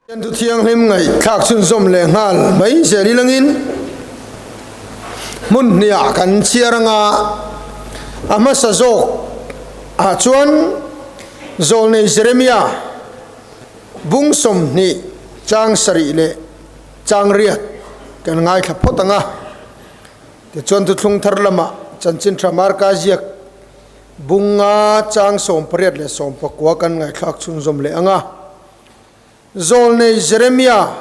Pathian thu thianghlim ngaihthlak chhunzawm leh nghal mai zel ilangin hmun hniah kan chhiar anga a hmasa zawk ah chuan Zawlnei Jeremia bung 20 chang 7 leh chang 8 kan ngaithla phawt anga tichuan thuthlung thar lamah chanchin tha Marka ziak bunga chang 18 leh 19 kan ngaihthlak chhunzawm leh anga. Zawlnei Jeremia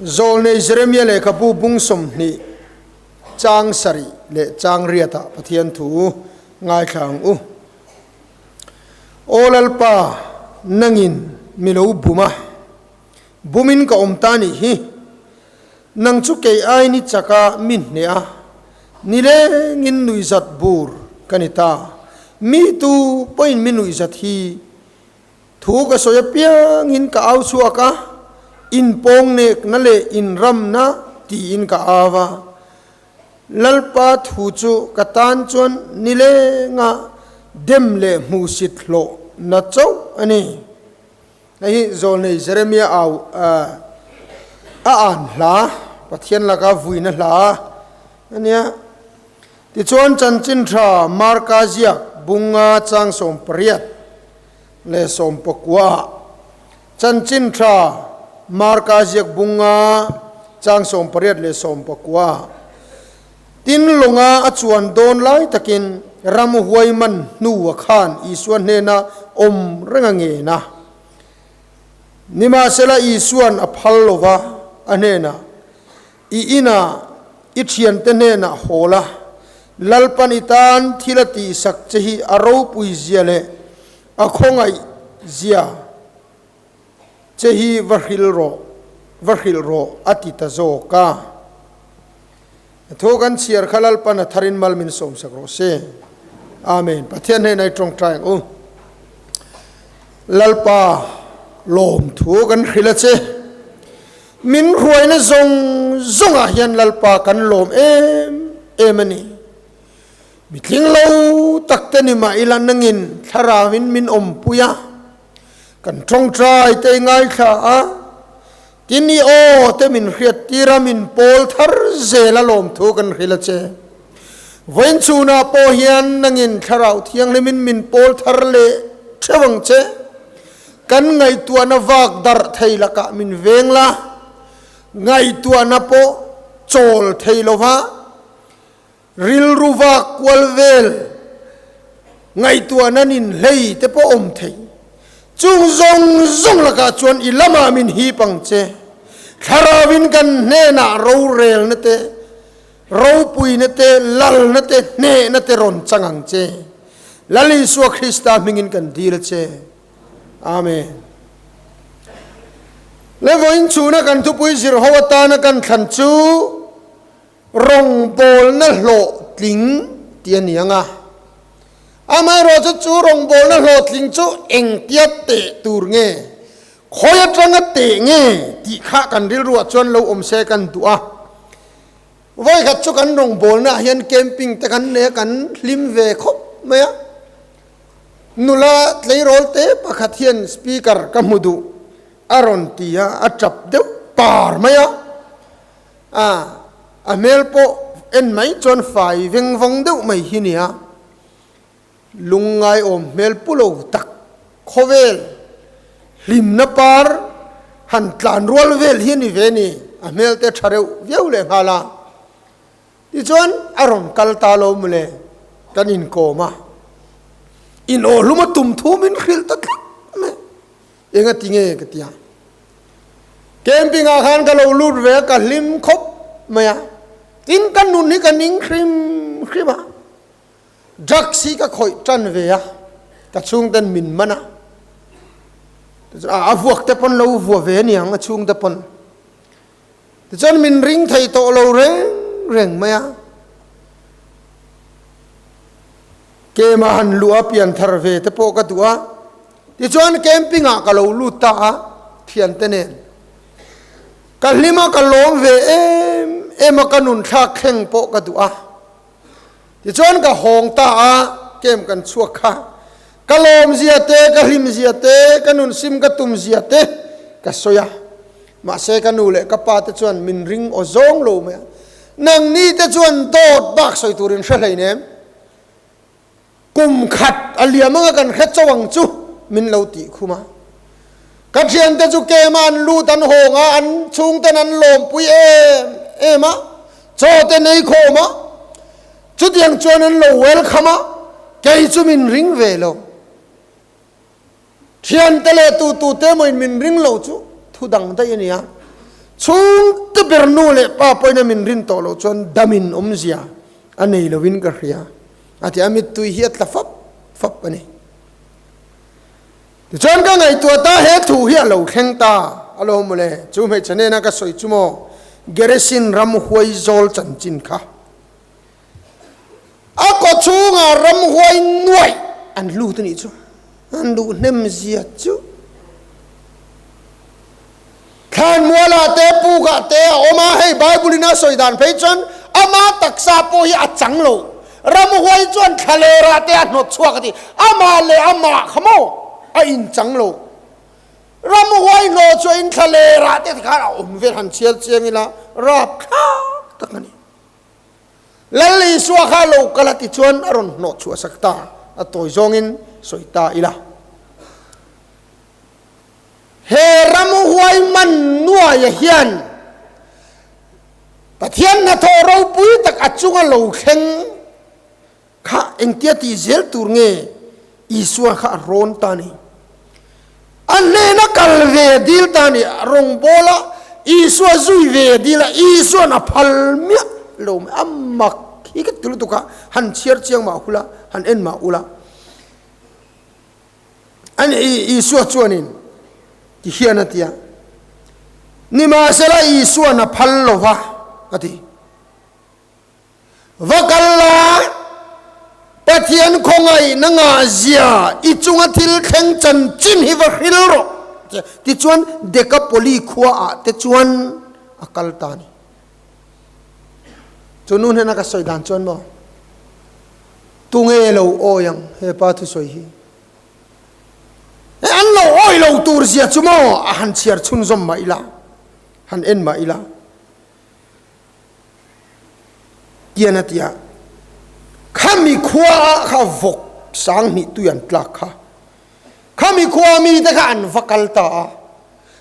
Zawlnei Jeremia lehkhabu bung 20 chang 7 leh chang 8 ah Pathian thu ngaithla ang u. Aw Lalpa, nangin mi lo bum a, bumin ka awm ta nih hi. Nang chu kei ai ni chaka mi hneh a, nilengin nuihzat bur ka ni ta. Mi tu pawhin mi nuihzat hi Thu ka sawi apiangin ka au chhuak a, inpawngnekna leh inramna tiin ka au a. Lalpa thu chu ka tan chuan nilenga dem leh hmuhsit hlawh na chauh a ni. Hei hi Zawlnei Jeremia au a an hla, Pathian laka vuina hla a nia. Tichuan chanchin tha Marka ziak bunga chang 18 leh 19 chanchin tha Marka ziak bunga chang 18 leh 19 tin lawnga a chuan dawn lai takin ram huai man hnu a khan Isua hnena awm reng a ngen a. Nimahsela Isuan a phal lova a hnenah I inah i thiante hnenah haw la, Lalpan i tan thil a tihsak che hi a ropui zia leh a khawngaih zia che hi va hrilh rawh, va hrilh rawh a ti ta zawk a. Thu kan chhiar kha Lalpan a tharin mal min sawmsak rawh se. Amen. Pathian hnenah i tawngtai ang u. Lalpa lawm thu kan hrilh a che. Min hruaina zawng zawngah hian Lalpa kan lawm em em a ni. Mi tling lo tak te ni mah ila nangin thlarauin min awmpui a, kan tawngtai te i ngaithla a, tin i aw te min hriat tir a, min pawl thar zel a lawm thu kan hrilh a che. Vawiin chhunah pawh hian nangin thlarau thianghlimin min pawl thar leh theuh ang che. Kan ngaihtuahna vak darh thei lakah min veng la, ngaihtuahna pawh chawl thei lova rilru vak kual vel ngaihtuahna nin hlei te pawh awm thei. Chung zawng zawng lakah chuan i lamah min hip ang che. Thlarauin kan hnenah rorelna te, ropuina te, lalna te, hnehna te rawn chang ang che. Lal Isua Krista hmingin kan dil a che. Amen. Le vawiin chhuna kan thupui zir ho atana kan thlan chu rawngbawlna hlawhtling tih a ni ang a. Amaherawhchu chu rawngbawlna hlawhtling chu engtia teh tur nge, khawi atanga teh nge tih kha kan rilruah chuan lo awm se kan duh a. Vawikhat chu kan rawngbawlna ah hian camping te kan nei a, kan hlim ve khawp mai a. Nula tleirawl te pakhat hian speaker ka hmu duh a rawn ti a, a tap deuh par mai a. A, a hmel pawh en mai chuan fai veng vawng deuh mai hi nia. Lungngai awm hmel pu lo tak khawvel hlimna par han tlan rual vel hi a ni ve ni, a hmel te tha reuh viau leh nghal a. Tichuan a rawn kal ta lo mawle kan inkawm a, in aw hlum a tum thu min hrilh ta tlat mai. Enga ti nge ka ti a, camping ah khan ka lo lut ve a, ka hlim khawp mai a, tin ka nun hi ka ning hrim hrim a. Drugs hi ka khawih tan ve a, ka chhungten min man a, a vuak te pawn lo vua ve aniang a chhungte pawn. Tichuan min ring thei tawh lo reng reng mai a, kema han luh a pian thar ve te pawh ka duh a, tichuan camping ah ka lo lut ta a thiante nen. Ka hlim a ka lawm ve em em a ka nun thlak thleng pawh ka duh a. Tichuan ka hawng ta a, kem kan chhuak kha. Ka lawm zia te, ka hlim zia te, ka nun sim ka tum zia te. ka sawi a, mahse ka nu leh ka pa te chuan min ring aw zawng lo mai a, nangni te chuan dawt bak sawi turin hre hleinem, kum khat a liam anga kan hre chauh ang chu min lo tih khum a. Ka thiante chu kema an lut an hawng a, an chhungten an lawmpui em em a, chaw te nei khawm a, chutiang chuan an lo welcome a, kei chu min ring ve lo. Thiante leh tu tute emaw in min ring lo chu thu dang daih a ni a, chhungte ber nu leh pa pawhin a min rin tawh loh chuan damin awmzia a nei lovin ka hria a ti a, mittui hi a tla fap fap a ni. Tichuan ka ngaihtuah ta he thu hi a lo thleng ta a lo mawle, chu hmeichhe nena ka sawi chu maw Geresin ram huai zawl chanchin kha. A kaw chhungah ramhuai nuaih an lut a nih chu. An luh hnem zia chu. Thlanmualah te, pukah te a awm a, hei Bible in a sawi dan phei chuan ama taksa pawh hi a chang lo. Ramhuai chuan thlalerah te a hnawt chhuak a ti. Amah leh amah kha maw a inchang lo. Ramhuai hnawh chuan in thlalerah te tikhan a awm vel han chhiar chiang ila rapthlak tak a ni. Lal Isua kha lo kal a ti chuan a rawn hnawh chhuah sak ta, a tawi zawngin sawi ta ila. He ramhuai man nuaia hian Pathian hnathawh ropui tak a chunga lo thleng kha engtia tih zel tur nge Isua kha a rawn ta ni. A hnena kal ve a dil ta ni, rawngbawla Isua zui ve a dil a, Isua'n a phal miah lo mai, a mak hi ka ti lutuk a, han chhiar chiang mah hula, han en mah ula. An Isua chuanin ti hian a ti a, Nimahsela Isua'n a phal lo va, a ti. Va kal la, Pathian khawngaihna ngahzia i chunga thil thleng chanchin hi va hril rawh. Tichuan Dekapoli khuaah te chuan a kal ta a ni. Chu nu hnena ka sawi dan chuan maw, Tunge lo awi ang he pa thusawi hi? An lo awi lo tur zia chu maw a han chhiar chhunzawm mah ila, han en mah ila. Tian a ti a, Khami khua ah kha vawk sanghnih tui an tlak kha. Khami khua mite kha an va kal ta a.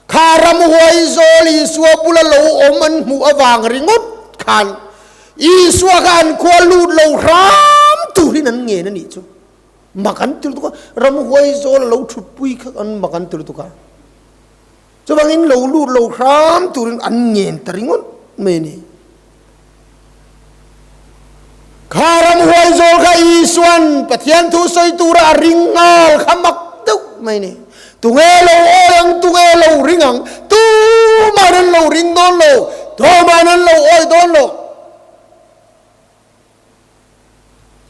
Kha ramhuai zawl Isua bula lo awm an hmuh avang ringawt khan Isua kha an khua lut lo hram turin an ngen a nih chu. Mak an ti lutuk a, ramhuai zawl a lo thutpui kha an mak an ti lutuk a. Chuvangin lo lut lo hram turin an ngen ta ringawt mai a ni. Kha ramhuai zawl kha Isua'n Pathian thu sawi tura a ring nghal kha mak deuh mai a ni. Tunge lo awi ang, tunge lo ring ang, tumahin an lo ring dawn lo, tumahin an lo awi dawn lo.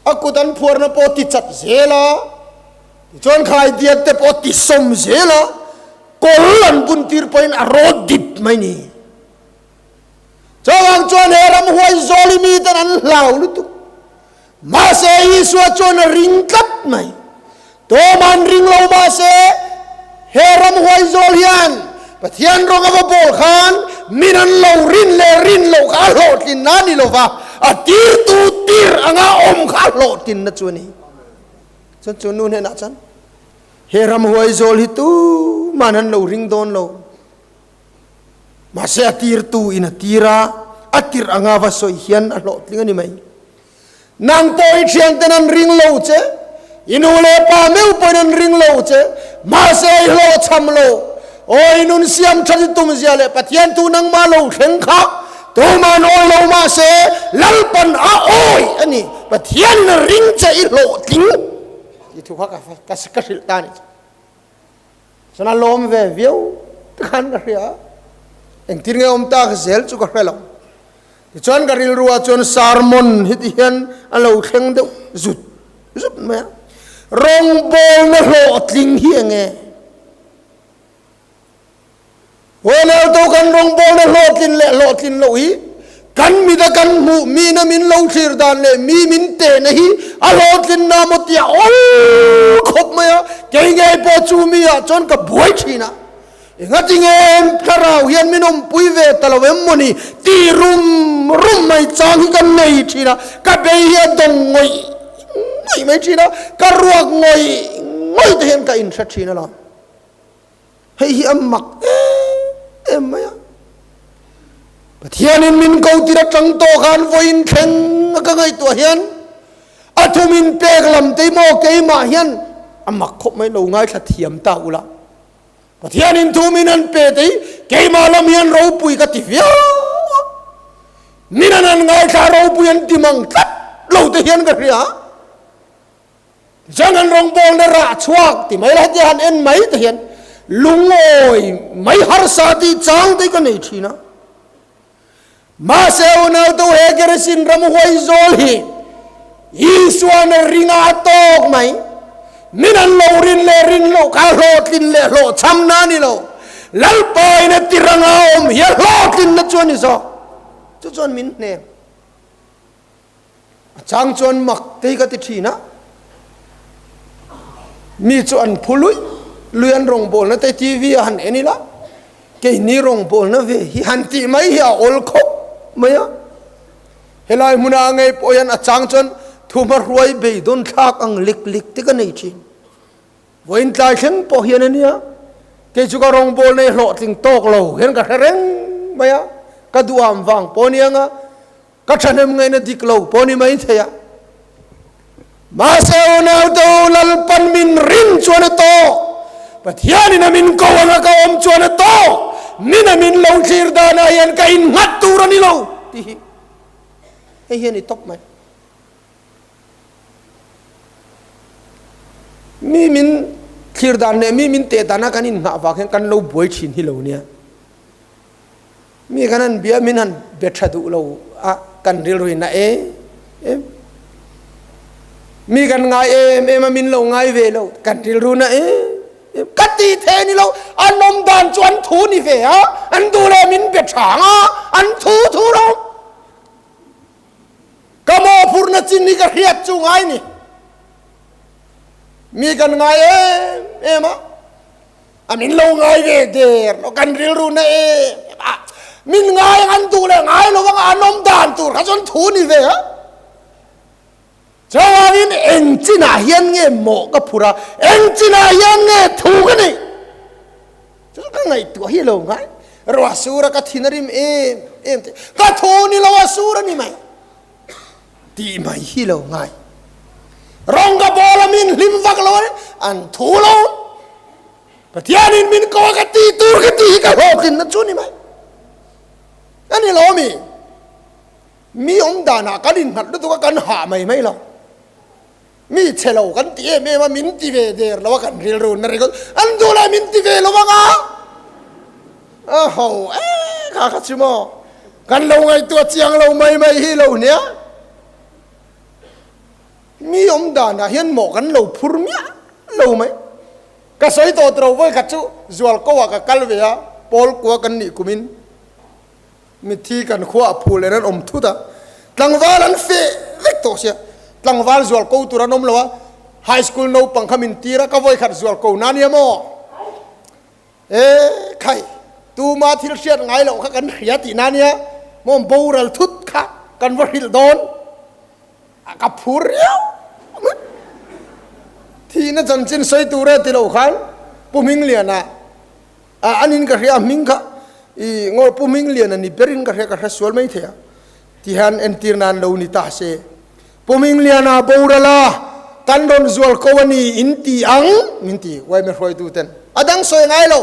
A kut an phuarna pawh ti chat zel a, tichuan khaidiat te pawh ti sawm zel a, kawl an bun tir pawhin a rawt dip mai ni. Chuvang chuan he ramhuai zawli miten an hlau lutuk. Mahse Isua chuan a ring tlat mai. Tawm an ring lo mahse he ramhuai zawl hian Pathian rawng a va bawl khan min an lo rin leh rin loh kha a hlawhtlinna a ni lo va, a tirtu tir anga awm kha a hlawhtlinna chu a ni. Chuan chu nu hnenah chuan he ramhuai zawl hi tuman an lo ring dawn lo, mahse a tirtu in a tir a, a tirh anga va sawi hian a hlawhtling a ni mai. Nang pawh i thianten an ring lo che, i nu leh pa meuh pawhin an ring lo che, mahse i hlawhchham lo. Aw i nun siam that i tum zia leh Pathian tu nangmah lo thleng kha tuman awi lo mahse Lalpan a awi a ni, Pathianin a ring che i hlawhtling tih thu kha ka hrilh ta a nih chu. Chuan a lawm ve viau te khan ka hria a, engtin nge awm tak zel chu ka hre lo. Tichuan ka rilru ah chuan sermon hi ti hian a lo thleng deuh zut zut mai a, rawngbawlna hlawhtling hi eng nge? Huanelto kan rawngbawlna hlawhtlin leh hlawhtlin loh hi kan mit a kan hmuh mina min lo thlir dan leh mi min tehna hi a hlawhtlinna maw tia awl khawp mai a, kei ngei pawh chu mi ah chuan ka buai thin a. Engatinge thlarau hian min awmpui ve ta lo em mawni tih rum rum mai chang hi ka nei thin a, ka bei hi a dawng ngawih ngawih mai thin a, ka ruak ngawih ngawih te hian ka inhre thin alawm. Hei hi a mak em em mai a. Pathianin min ko tir atang tawh khan vawiin thleng a ka ngaihtuah hian a thumin pek lam te maw keimah hian a mak khawp mai lo ngaithla thiam ta ula. Pathianin thumin an pe te hi keimah lam hian ropui ka ti viau a. Min an an ngaithla ropui an ti mang tlat lo te hian ka hria. Tichuan an rawngbawlna rah chhuak ti mai la heti han en mai te hian lungawi mai harsa tih chang te ka nei thin a. Mahse unau tu he Gerizim ram huai zawl hi Isuan a ring a tawk mai. Min an lo rin leh rin loh kha hlawhtlin leh hlawhchhamna a ni lo. Lalpa in a ti ranga awm hi a hlawhtlinna chu a ni zawk. Chu chuan min hnem. A chang chuan mak te hi ka ti thin a, mi chu an phu lui lui an rawngbawlna te TV ah han en ila, keini rawngbawlna ve hi han tih mai hi a awl khawp mai a. Helai hmuna a ngei pawh hian a chang chuan thuhma hruai beidawn thlak ang lik lik te ka nei thin. Vawiin tlai thleng pawh hian a nia, kei chu ka rawngbawlna hi hlawhtling tawk lo hian ka hre reng mai a, ka duham vang pawh a nia nga, Ka thahnem ngaihna dik lo pawh ni mai thei a. Mahse unaute u, Lalpan min rin chuan a tawk. Pathianin a min ko anga ka awm chuan a tawk. Min a min lo thlir danah hian ka innghat tur a ni lo tih hi hei hian i tawp mai. Mi min thlir dan leh mi min teh dana kan inngah vang hian kan lo buai thin hi lo nia. Mi kan han bia min han be tha duh lo a kan rilru in a em em. Mi kan ngai em em a min lo ngai ve lo kan rilru na em em. Ka ti the ni lo an awm dan chu an thu ni ve a an duh leh min be tha ang a an thu thu ro. Ka mawhphurhna chin hi ka hriat chu ngai ni. Mi kan ngai em em a. A min lo ngai ve der lo kan rilru na em a min ngai ang an duh leh ngai lo ang an awm dan tur kha chuan thu ni ve a chuangin eng chinah hian nge mawh ka phur a eng chinah hian nge thu ka neih chu ka ngaihtuah hi lo ngai ruah sur a ka thin a rim em em te ka thu ni lo a sur a ni mai tih mai hi lo ngai. Rawng ka bawl a min hlim vak lo a an thu lo. Pathianin min ko a ka tih tur ka tih hi ka hlawhtlinna chu ni mai. A ni lo mi. Mi awm danah kan innghat lutuk a kan hah mai mai lo. Mi chhe lo kan ti em em a min ti ve der lo a kan rilru na ringawt an duh leh min ti ve lo ang a. A ho e kha kha chu maw kan lo ngaihtuah chiang lo mai mai hi lo nia. Mi awm danah hian mawh kan lo phur miah lo mai. Ka sawi tawh tawh vawi khat chu zual ko ah ka kal ve a pawl kua kan nih kumin. Mitthi kan khua a phul en an awm thut a, tlangval an feh vek tawh sia, tlangval zual ko tur an awm lo a, high school naupang kha min tir a, ka vawi khat zual ko na nia maw? E khai, tuma thil hriat ngai loh kha kan hria tih na nia maw, boral thut kha kan va hrilh dawn a, ka phur riau mai. Thihna chanchin sawi tur e ti lo khan Pu Hmingliana A anin ka hria a hming kha i ngaw pu hming lian a ni berin ka hria ka hre sual mai thei a ti hian entir nan lo ni ta se pu hming lian a boral a kan rawn zual ko a ni in ti ang min ti uaime hruaitu ten a dang sawi ngai lo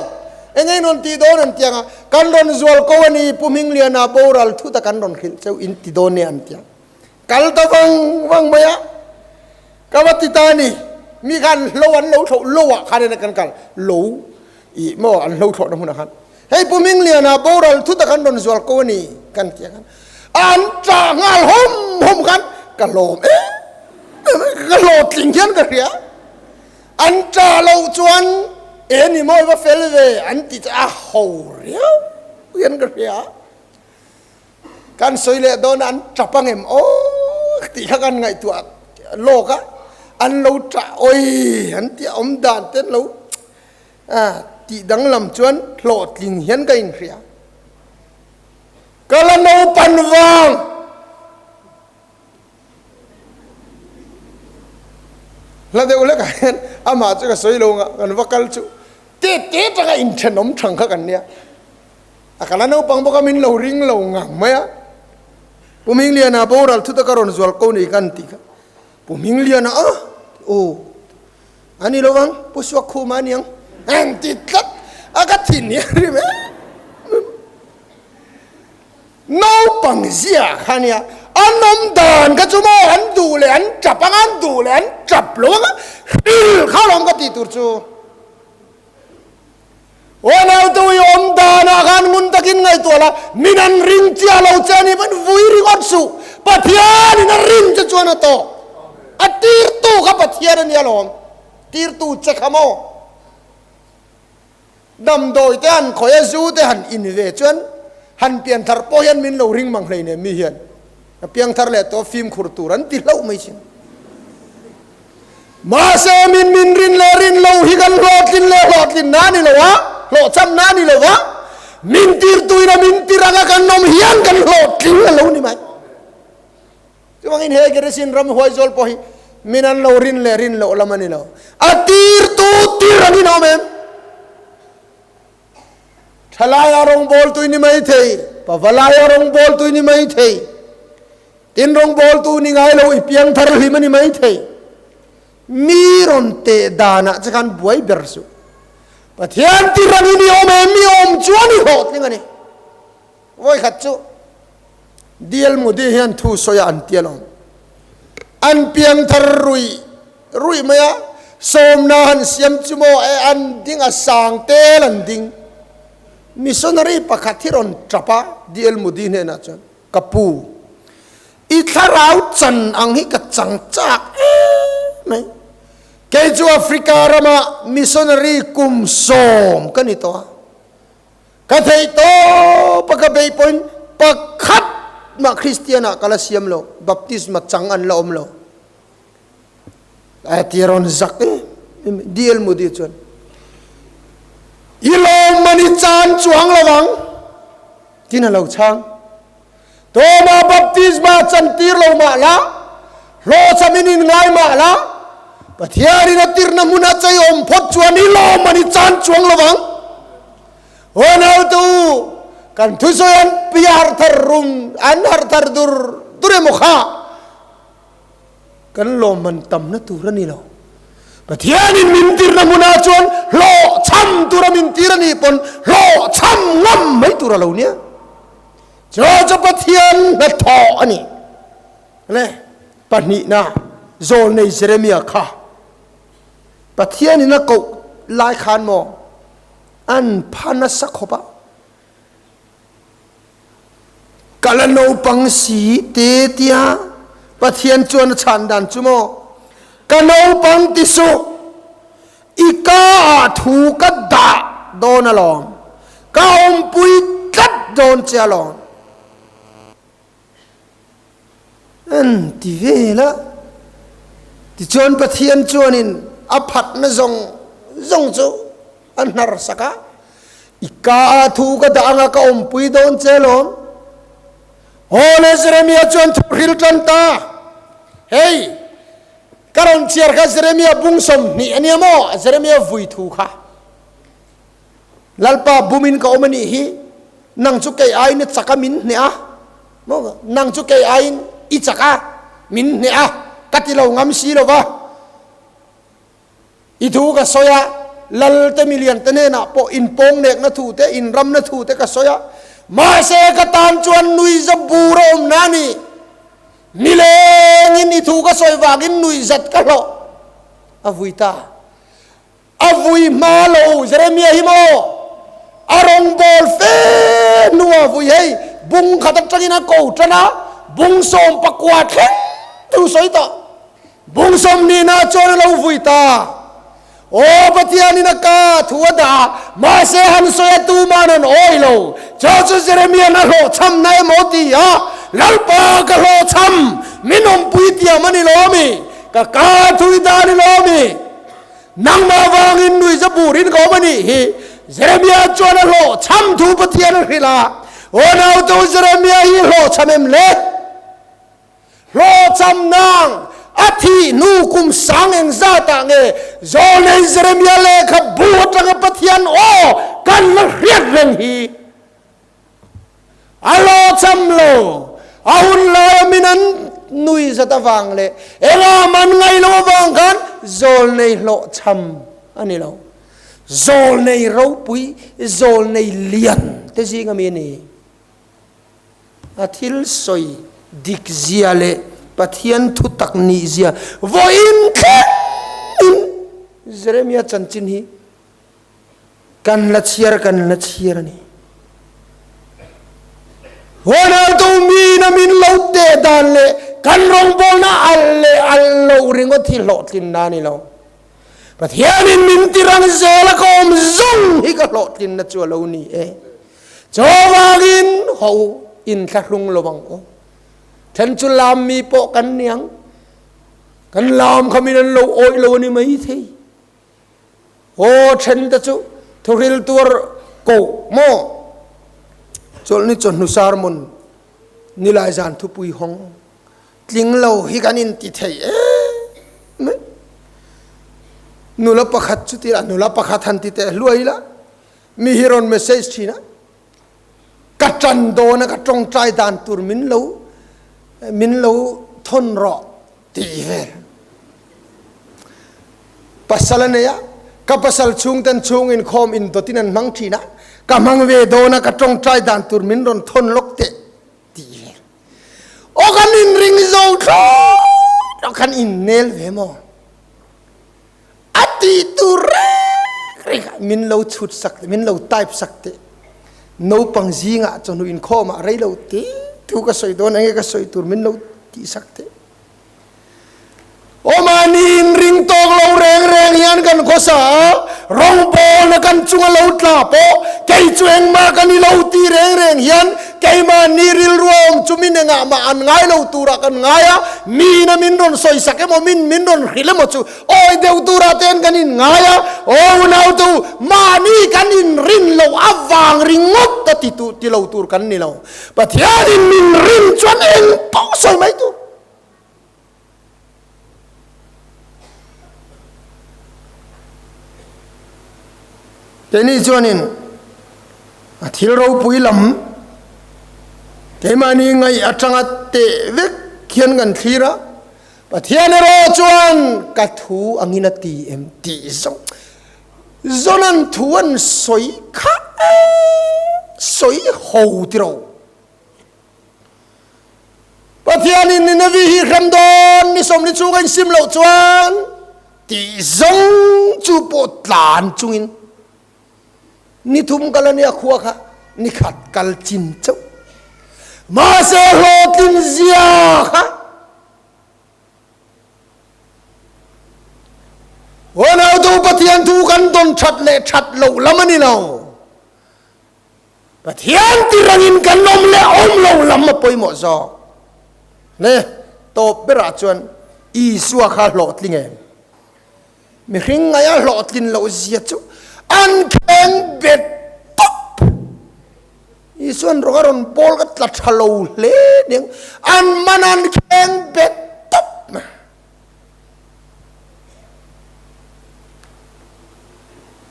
eng eng rawn ti dawn an ti ang a kan rawn zual ko a ni pu hming lian a boral thut a kan rawn hrilh cheu in ti dawn e an ti ang Kal ta vang vang mai a, ka va ti ta a ni. Mi khan hlo an lo thlauh lo ah khan in kan kal lo i maw an hlo thlawhna hmunah khan hei Pu Mingliana boral thu tak an rawn zual ko a ni kan ti a khan an ṭah nghal hawm hawm khan ka hlawm em em a, ka hlawhtling hian ka hria. An ṭah loh chuan e ni maw i va fel ve an ti chu a ho riau hian ka hria. Kan sawi leh dawn a an tap ang em aw tih kha kan ngaihtuah lawk a, an lo tah awi an tih a awm dan te an lo tih danglam chuan hlawhtling hian ka inhria. Ka la naupan vang. Hla deuh hlekah hian amah chu ka sawi lo nga, kan va kal chu te te atanga inthenawm thang kha kan nia. A ka la naupang bawk a min lo ring lo ngang mai a. Pu Hmingliana boral thut a ka rawn zual ko ni kan tih kha. Pu Hmingliana a aw a ni lo ang Pu Suakkhuma a ni ang an ti tlat a ka thin hi a rim em em. Naupang zia kha nia an awm dan kha chu maw an duh leh an tap ang an duh leh an tap lo ang a hril kha alawm ka tih tur chu. Aw naute i awm danah khan ngun takin ngaihtuah la, min an ring chiah lo che a ni pawn vui ringawt suh, Pathianin a rin che chuan a tawk. A tirtu kha Pathian a nia lawm, tirtu che kha maw? Damdawi te han khawih a, zu te han in ve chuan han pianthar pawh hian min lo ring mang hleinem mi hian a piangthar leh tawh fimkhur tur an ti hlauh mai sin. Mahse min min rin leh rin lo hi kan hlawhtlin leh hlawhtlin na ni lo a, hlawhchham na ni lo a, min tirtuin a min tir anga kan awm hian kan hlawhtling a lo ni mai. Chuvangin he Gerizim ram huaizawl pawh hi min an lo rin leh rin loh lam a ni lo. A tirtu tir angin a awm em? Thalaia rawngbawltu i ni mai thei, pavalaia rawngbawltu i ni mai thei, tin rawngbawltu ni ngai lo i piangthar hlim a ni mai thei. Mi rawn teh danah che khan buai ber suh. Pathian tir angin i awm em? I awm chuan i hlawhtling a ni. Vawikhat chu DL Modi hian thu sawi a an ti alawm. An piangthar ruih ruih mai a, sawmna han siam chu maw e an ding a sang tel an ding. Missionary pakhat hi rawn tap a DL Modi hnenah chuan, Ka pu, i thlarau chan ang hi ka chang chak em mai. Kei chu Africa ramah missionary kum sawm ka ni tawh a. Ka theih tawp a ka beih pawhin pakhat mah Kristian ah ka la siam lo, baptisma chang an la awm lo. A ti rawn zak em em DL Modi chuan I lawmman i chan chuang lo ang tin a lo chhang. Tawma baptisma chantir lo mah la, hlawhchhamin in ngai mah la, Pathianin a tirna hmuna chei awm phawt chuan i lawm an i chan chuang lo vang. Aw naute u, kan thusawi an piar thar rum, an harh thar dur dur emaw kha kan lawmman tamna tur a ni lo. Pathianin min tirna hmunah chuan hlawhchham tura min tir a nih pawn hlawhchham ngam mai tur a lo nia. Chu chu Pathian hnathawh a ni. Le pahnihna zawlnei Jeremia kha Pathianin a koh lai khan maw an pha nasa khawp a. Ka la naupang si te tia Pathian chuan a chhan dan chu maw ka naupang ti suh I ka ah thu ka dah dawn alawm, ka awmpui tlat dawn che alawm. An ti vel a. Tichuan Pathian chuanin a phatna zawng zawng chu a hnar sak a, I ka ah thu ka dah anga ka awmpui dawn che alawm. Aw le Jeremia chuan thu hril tan ta, Hei, Ka rawn chhiar kha Jeremia bung 20 a nia maw? Jeremia vui thu kha. Lalpa bumin ka awm a nih hi, nang chu kei aiin i chak a min hneh a, maw? Nang chu kei aiin i chak a min hneh a, ka ti lo ngam si lo va. I thu ka sawi a, lal te milian te hnenah pawh inpawng nekna thu te, inramna thu te ka sawi a, mahse ka tan chuan nuihza bur a awm na a ni. Nilengin i thu ka sawi vangin nuihzat ka hlawh a vui ta. A vui hma lo Jeremia hi maw? A rawngbâwl fe hnuah vui hei bung khat aṭangin a ko ṭan a, bung 19 thleng thu sawi tawh. Bung 20 na chuan a lo vui ta. Aw Pathianin a ka thu a dah a, mahse han sawi a tuman an awi lo. Chu chu Jeremia'n a hlawhchhamna emaw ti a, Lalpa ka hlawhchham, min awmpui tiam a ni lo mi? Ka ka thu i dah a ni lo mi? Nangmah vangin nuihza burin ka awm a nih hi. Jeremia chuan a hlawhchham thu Pathian a hrilh a, Aw naute u Jeremia hi hlawhchham em le? Hlawhchham nang a thih hnu kum sang engzat ah nge Zawlnei Jeremia lehkhabu atanga Pathian aw kan la hriat reng hi? A hlawhchham lo. A hun laia min an nui zat avang leh engah man ngaih loh avang khan zawlnei hlawhchham a ni lo. Zawlnei ropui, zawlnei lian te zinga mi a ni. A thil sawi dik zia leh Pathian thu tak nih zia vawiin thlengin Jeremia chanchin hi Kan la chhiar kan la chhiar a ni. Ronaldo mi in a min lo teh dan leh kan rawngbawlna alh leh alh loh ringawt hi hlawhtlinna a ni lo. Pathianin min ti rang zel a ka awm zawng hi ka hlawhtlinna chu a lo ni e. Chuvangin ho inthlahrung lo ang u. Then chu lam mi pawh kan niang. Kan lam kha min an lo awih lo a ni maithei. Aw then te chu thuhril tuar ko maw chawlhni chawhnu sermon nilai zan thupui hawng tling lo hi kan in ti thei em mai. Nula pakhat chu tira nula pakhat han ti teh hluai la mi hi rawn message thin a ka tan dawn a ka tawngtai dan tur min lo min lo thawn rawh tih vel. Pasal a nei a, ka pasal chhungten chhung inkhawm indawtin an hmang thin a, ka hmang ve dawn a, ka tawngtai dan tur min rawn thawn lawk teh tih vel. Aw kan inring zo thlawt a, kan innel ve maw? A tih tur reng reng ah min lo chhut sak teh, min lo type sak teh. Naupang zingah chawhnu inkhawmah rei lo te thu ka sawi dawn enge ka sawi tur min lo tih sak teh. Aw mahni inring tawk lo reng reng hian kan khawsa a, rawngbawlna kan chunga lo tla pawh kei chu engmah ka ni lo ti reng reng hian keimahni rilru a awm chu min engah mah an ngai lo turah kan ngai a, miin a min rawn sawisak emaw min min rawn hrilh emaw chu awi deuh turah ten kan inngai a, aw unau tu mahni kan inrin loh avang ringawt a ti ti lo tur kan ni lo. Pathianin min rin chuan eng pawh sawi mai tur. Keini chuanin a thil ropui lam keimahni ngaih atanga teh vek hian kan thlir a, Pathian erawh chuan ka thu angin a ti em tih zawng zawnan thu an sawi kha sawi ho tiro. Pathianin Nineveh hi hrem dawn ni sawmli chhunga insim loh chuan tih zawng chu pawh tlan chungin ni thum kal a nia khua kha ni khat kal chin chauh. Mahse hlawhtlin zia kha Unautu Pathian thu kan dawn that leh that loh lam a ni lo. Pathian tirangin kan awm leh awm lo lam a pawimawh zawk. Le tawp berah chuan Isua kha hlawhtling em? Mihring ngaia hlawhtlin loh zia chu an kheng bet tawp. Isuan rawng a rawn bawl ka tla tha lo hle aniang, an man an kheng bet tawp.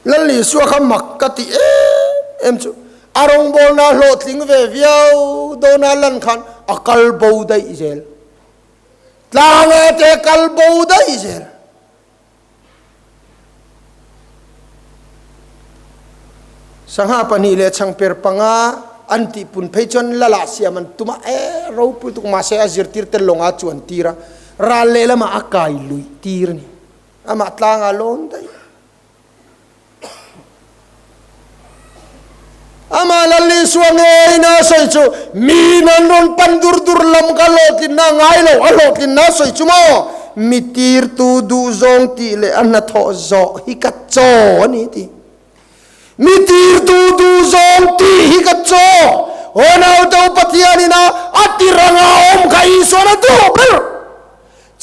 Lal Isua kha mak ka ti em em chu a rawngbawlna hlawhtling ve viau dawna lan khan a kal bo daih zel. Tlanga te kal bo daih zel. Sangha pahnih leh chhangper panga an tihpun phei chuan Lala siam an tum a, e ropui tuk mahse a zirtir tel lawnga chuan tir a, ral lehlamah a kai luih tir a ni. Amah tlangah lawn daih. Amah Lal Isua ngeiin a sawi chu, Miin an rawn pan dur dur lam ka hlawhtlinna a ngai lo, a hlawhtlinna a sawi chu maw? Mi tirtu duhzawng tih leh a hnathawh zawh hi ka chaw a ni ti. Mi tirtu duhzawng tih hi ka chaw. Aw naute u Pathianin a a tiranga awm kha Isuan a duh ber.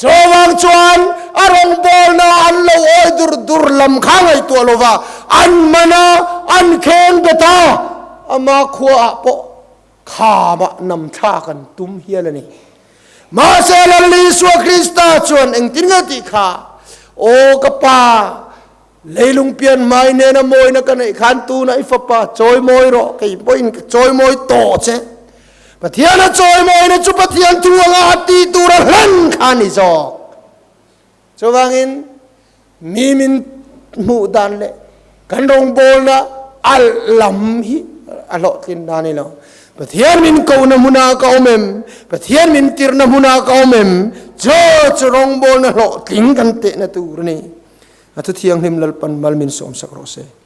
Chuvang chuan a rawngbawlna an lo awi dur dur lam kha ngaihtuah lo va, an man a, an kheng bet a, ama khuaah pawh khamah nam thlak an tum hial a ni. Mahse Lal Isua Krista chuan engtin nge tih kha, Aw ka Pa, leilung pian hmai nena mawina ka neih khan tunah i fapa chawimawi rawh, kei pawhin ka chawimawi tawh che. Pathian a chawimawina chu Pathian thu anga a tih tur a hlan kha a ni zawk. Chuvangin mi min hmuh dan leh kan rawngbawlna alh lam hi a hlawhtlin dan a ni lo. Pathian min kohna hmunah ka awm em? Pathian min tirhna hmunah ka awm em? Chu chu rawngbawlna hlawhtling kan tehna tur a ni. A thu thianghlim Lalpan mal min sawmsak rawh se.